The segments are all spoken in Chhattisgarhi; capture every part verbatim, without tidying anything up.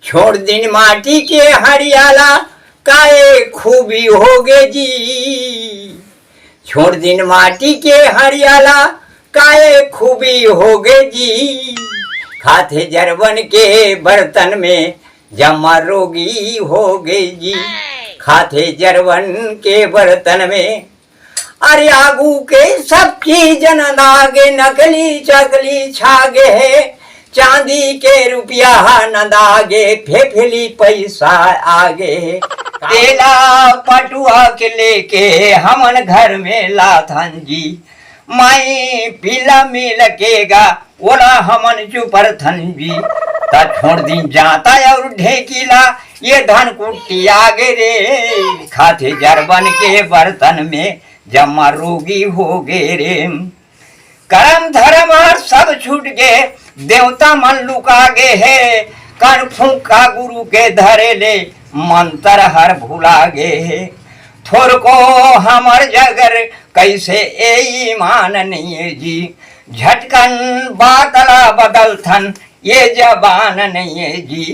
छोड़ दिन माटी के हरियाला, काय खूबी होगे जी। छोड़ दिन माटी के हरियाला, काय खूबी होगे जी। खाथे जरवन के बर्तन में, जम्मा रोगी होगे जी। खाथे जरवन के बर्तन में, अरे आगू के सब चीज नंदागे, नकली चकली छागे हे, चांदी के रुपया नंदागे, फेफेली पैसा आगे हे। तेला पटुआ के लेके हमन घर में लाथन जी, माई पीला मिल के गा, ओला हमन चुपरथन जी। त छोड़ दिन जांता अउ ढेंकी ला, ये धन कुट्टी आगे रे। खाथे जरबन के बर्तन में, जम्मा रोगी होगे रे। करम धरम हर सब छूट गे, देवता मन लुका गे हे। कन फूंका गुरु के धरे ले, मंतर हर भुला गे हे। थोरको हमर जगर, कैसे ए ईमान नइये जी। झटकन बात ला बदलथन, ये जबान नइये जी।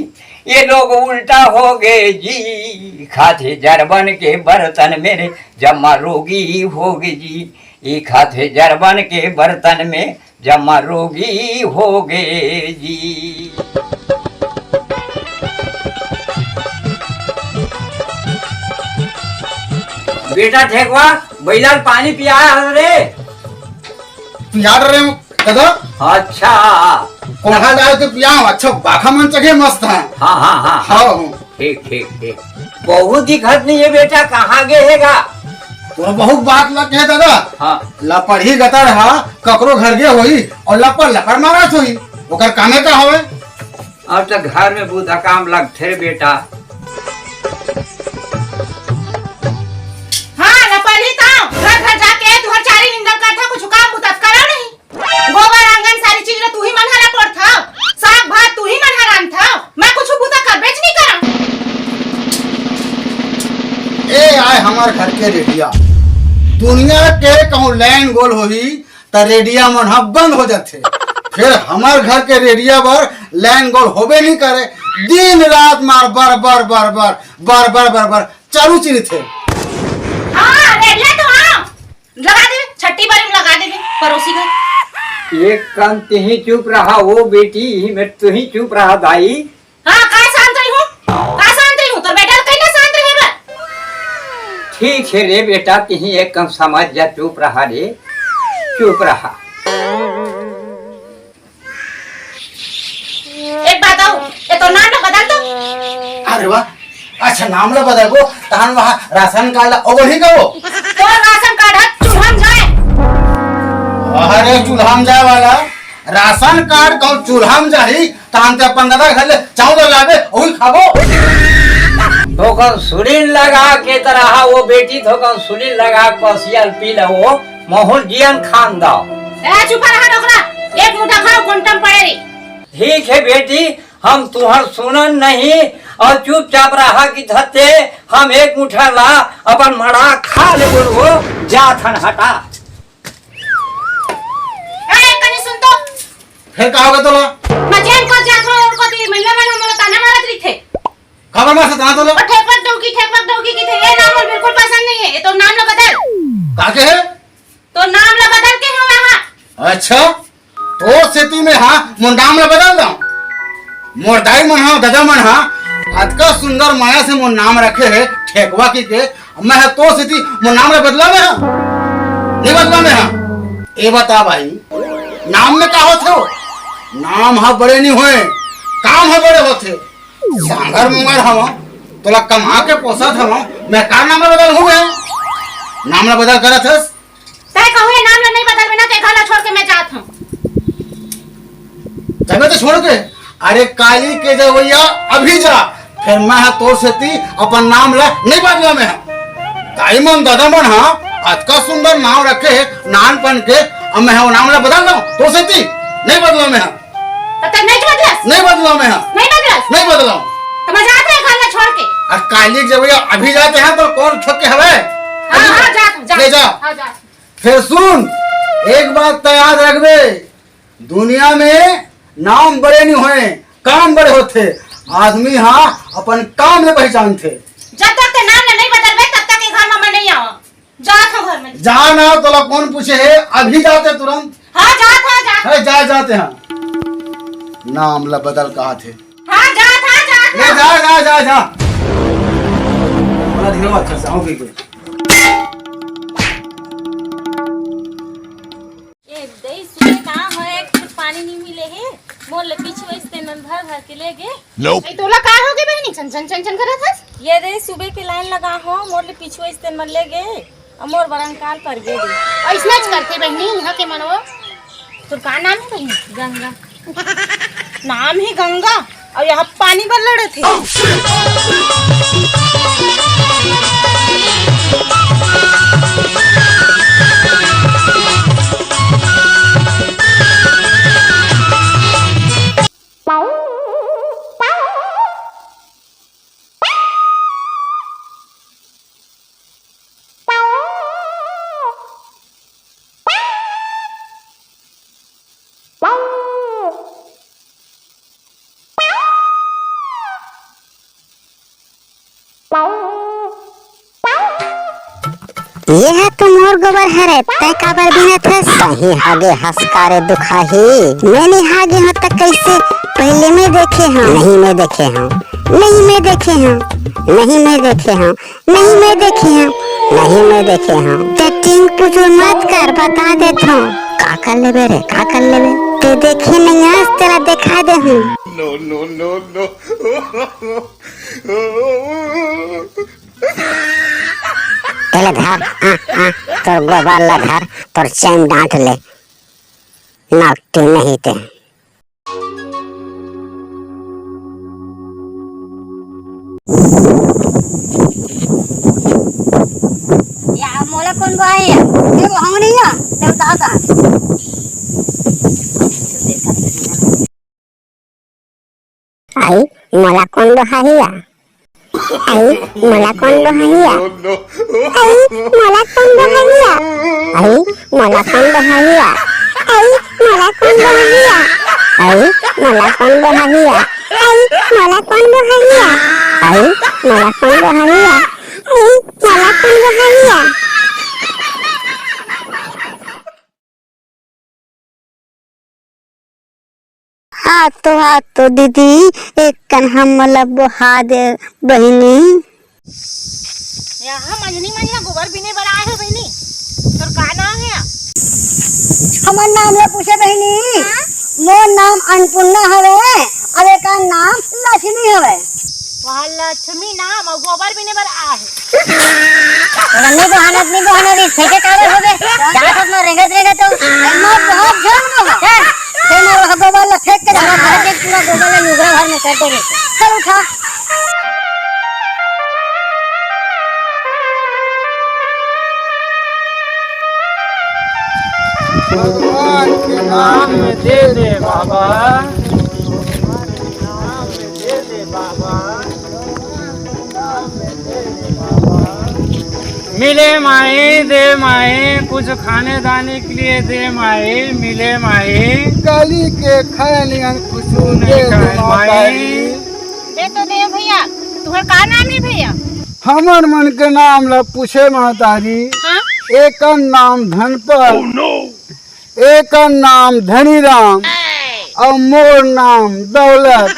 ये लोग उल्टा होगे जी। खाथे जरबन के बर्तन में रे, जम्मा रोगी होगे जी। ये खाथे जरबन के बर्तन में, जम्मा रोगी होगे जी। बेटा ठेकवा, बइला ल पानी पिया रे। पिया डरे हंव दादा। अच्छा। कोढ़ा डाल के पिया हंव। अच्छा, बाखा मन चघे मस्त हे। हाँ, हाँ, हाँ, हाँ। हाँ। ठीक, ठीक, ठीक। बहू दिखत नइ हे बेटा, कहाँ गे हे गा? तोर बहू के बात ल कहे दादा। हाँ। लपरही गतर हा ककरो घर गे होही अउ लपर लपर मारत होही। ओकर कामे का हवे? अब त घर में बूता काम लगथे रे बेटा। हाँ, लपरही त घर घर जाके तुहर चारी निंदल करथे, कुछु काम बूता त करो नहीं। गोबर आंगन सारी चीज ल तुही मन ह ल कोड़थव, साग भात तुही मन ह रांधथव, मैं कुछु बूता करबेच नइ करंव। ए आय हमर घर के रेडिया, दुनिया के कहूँ लाइन गोल होही त रेडिया मन ह बंद हो जाथे। फेर हमर घर के रेडिया बर लाइन गोल होबे नइ करे, दिन रात मार बर बर बर बर बर बर बर बर चालू चिरिथे। हाँ, रेडिया तो हाँ। लगा दे, छट्टी बारी में लगा दे, परोसी घर। एक कान तिही चुप रहा, वो बेटी, इही में तुही चुप रहा, दाई। हाँ, का शांत रही हूँ? का शांत रही हूँ? तोर बेटा कहीं ना शांत रहे बा। ठीक है रे बेटा, तिही एक कान समझ जा, चुप रहा रे, चुप रहा। एक बात अउ, ये तोर नाम ला बदल दो। अरे वाह, अच्छा नाम ला बदलबो, तहन वहाँ राशन कार्ड ला ओगरही कबो। तोर राशन कार्ड ह चूल्हा म जाए। अरे चूल्हा म जाए वाला, राशन कार्ड कहूँ चूल्हा म जाही, तहन ते अपन दादा घर ले चाउर लाबे, ओही खाबो। थोकन सुलिन लगा के त रहा वो बेटी, थोकन सुलिन लगा के पसिया ल पी ले वो, महूँ ल जियन खान दव। ए, चुप रहा डोकरा, एक मुठा खाव, कोंटा म पड़े रही। ठीक है बेटी, हम तुहर सुनन नहीं अउ चुपचाप रहा कि धत्ते हम एक मुठा ला अपन मड़ा खा ले बोलबो, जाथन हटा। ए, कनी सुन तो। फेर का होगे तोला? मैं जेन को जात हूँ, उनको दी, महिला मन हमला ताना मारत रहिथे। काबर मारथे ताना तोला? और ठेकवक डौकी, ठेकवक डौकी की थे, ये नाम मोला बिल्कुल पसंद नहीं है, ये तो नाम ला बदल। का के है? तो नाम ला बदल के हवं हाँ। अच्छा, तो सेती में हाँ, मोर नाम ला बदल दंव। मोर दाई मन हा, ददा मन हा, अतका सुंदर माया से मोर नाम रखे हे, ठेकवा की के, मैं हा तो सेती मोर नाम ला बदला में हा? नहीं बदला में हा? ए बता भाई, नाम में का होथे हो? नाम हा बड़े नहीं होए, काम हा बड़े होथे। सांगर मुंगर हवं, तोला कमा के पोसत हवं, मैं का नाम ला बदल हूँ मैं? नाम ला बदल करत हस? तैं कहूँ ये नाम ला नहीं बदलबे ना, ते घर ला छोड़ के मैं जात हूँ। तबे तो छोड़ के, अरे काली के जवैया अभी जा, फिर मैं हा तोर सेती अपन नाम ला नहीं बदला में हा। दाई मन दादा मन हा अतका सुंदर नाम रखे हे नानपन के, अब मैं हा वो नाम ला बदल दंव तोर सेती? नहीं बदला में हा। तो तब नहीं बदलस? नहीं बदला में हा। नहीं बदलस? नहीं बदला। तो मैं जात हूँ घर ला छोड़ के। अरे काली के जवैया अभी जाते हैं तो कौन छोड़ के हवे? हाँ, हाँ, जात हूँ, जात ले जा। हूँ। हाँ, जात हूँ। फिर सुन, एक बात तो याद रखबे, दुनिया में नाम बड़े नहीं होए, काम बड़े होथे। आदमी हा अपन काम ले पहचानथे। जब तक ते नाम ला नहीं बदलबे, तब तक ये घर में मैं नहीं आवा। जात हूँ घर में। जा ना, तोला कौन पूछे हे? अभी जाते तुरंत। हाँ, जात हूँ, जात। अरे जा, जाते हैं। नाम ला बदल कहा थे। हाँ, जात हूँ, जात ले हूँ। जा, जा, जा, जा। बड़ा धीरे बात कर, साहब, कोई, कोई। ए, दई, सुने का हो, एक फुट पानी नहीं मिले हे। मोर ले पीछू अइस तेन मन भर भर के ले गे। ए, तोला का हो गे बहिनी? छन, छन, छन, छन करत हस? ये दे, सुबह के लाइन लगा हो, मोर ले पीछू अइस तेन मन ले गे, अउ मोर बरंकाल पर गे दे। अइसनच करथे बहिनी, इहाँ के मनवा। तोर का नाम हे बहिनी? गंगा। नाम ही गंगा, अउ यहाँ पानी बर लड़त हे। ये ह तो मोर गोबर हरे, तै काबर बिनत हस? कहीं हागे हस का रे दुखाही। मैं नहीं हागे हूँ त कैसे? पहले मैं देखे हूँ। नहीं मैं देखे हूँ। नहीं मैं देखे हूँ। नहीं मैं देखे हूँ। नहीं मैं देखे हूँ। नहीं मैं देखे हूँ। ते टिंग पुचुर मत कर, बता देत हूँ। का कर लेबे रे, का कर लेबे? ते देखे नहीं हस, तेला देखा दे हूँ। No, no, no, no। तेला धर, आ, आ, तोर गोबर ला धर, तोर चैन डांट ले, नकटी नहीं ते। या मोला कौन बोहाय? ये वो हम नहीं है, देवता का। आई, मोला कौन बोहाही या? आई, मोला कौन बोहाही या? आई, मोला कौन बोहाही या? आई, मोला कौन बोहाही या? आई, मोला कौन बोहाही या? आई, मोला कौन बोहाही या? आई, मोला कौन बोहाही या? आई, मोला कौन बोहाही या? आई, मोला कौन बोहाही या? हाँ तो, हाँ तो दीदी, एक कन हमला बोहा दे बहिनी। यहाँ मंजनी मन यहाँ गोबर बीने बर आए हो बहिनी, तोर का नाम हे? हमर नाम ला पूछे बहिनी, हाँ? मोर नाम अन्नपूर्णा हवे, अउ एकर नाम लक्ष्मी हवे। वहाँ लक्ष्मी नाम अउ गोबर बीने बर आए हे। तोला नहीं बहाना, नहीं बहाना रे, फेंके काबर होबे? जात हस ना रेंगत रेंगत तो। अरे माँ, बहुत झन बहा। चल, फेर मैं वहाँ गोबर ला फेंक के जाना, घर के पूरा गोबर ला लुगरा घर में कर देबे। चल उठा। भगवान के नाम में दे दे बाबा। मिले माई, दे माई, कुछ खाने दाने के लिए दे माई, मिले माई। काली के खाए नियन कुछ दे दे माई। दे तो दे भैया, तुम्हार का नाम हे भैया? हमर मन के नाम ला पूछे महतारी, हाँ? एकर नाम धनपत। Oh no! एकर नाम धनीराम अउ मोर नाम दौलत।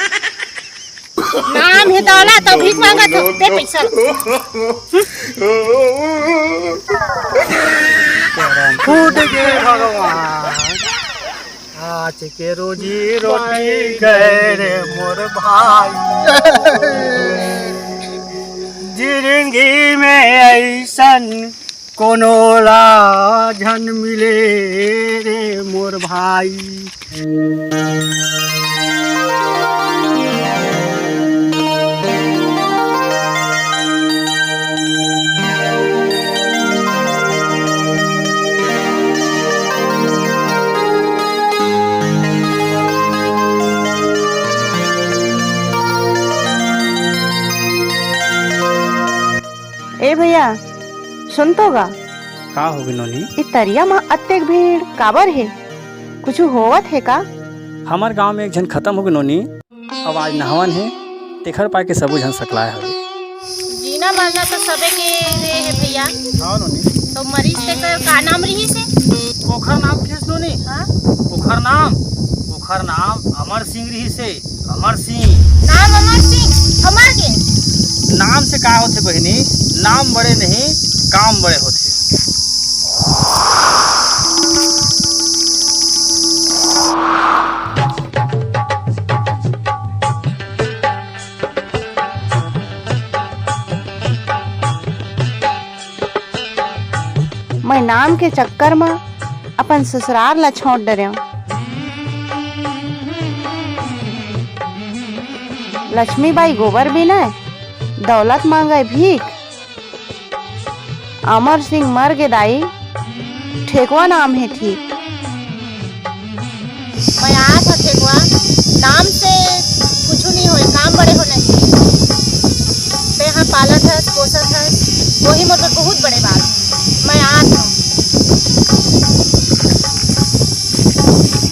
नाम हे दौलत अउ भीख मांगत हो, दे पैसा। फूट गे भगवान, आज के रोजी रोटी गए रे मोर भाई। जिंदगी में ऐसन कोनो ला झन मिले रे मोर भाई। ए भैया, सुन तो गा। का होगे नोनी? इ तरिया म अतेक भीड़ काबर हे? कुछु होवत हे का? हमर गांव में एक झन खतम होगे नोनी। अब आज नहावन हे, एखर पाके सबो झन सकलाय हवे। जीना मरना तो सबे के रे हे भैया। हाँ नोनी। तो मरीज तेकर का नाम रहिस हे? ओखर नाम किस नोनी? हाँ? ओखर नाम, ओखर नाम अमर सिंह रहिस हे। अमर सिंह। नाम अमर सिंह, अमर के? नाम से का होथे बहिनी, नाम बड़े नहीं, काम बड़े होथे। मैं नाम के चक्कर म अपन ससुरार ला छोड़ डरेंव। लक्ष्मी बाई गोबर बिनय, दौलत मांगय भीख। अमर सिंह मर गे दाई, ठेकवा नाम हे ठीक। मैं आत ह ठेकवा, नाम से कुछु नहीं होय, काम बड़े होना चाहिए। तेहा पालत हस, पोसत हस, वही मोर बर बहुत बड़े बात।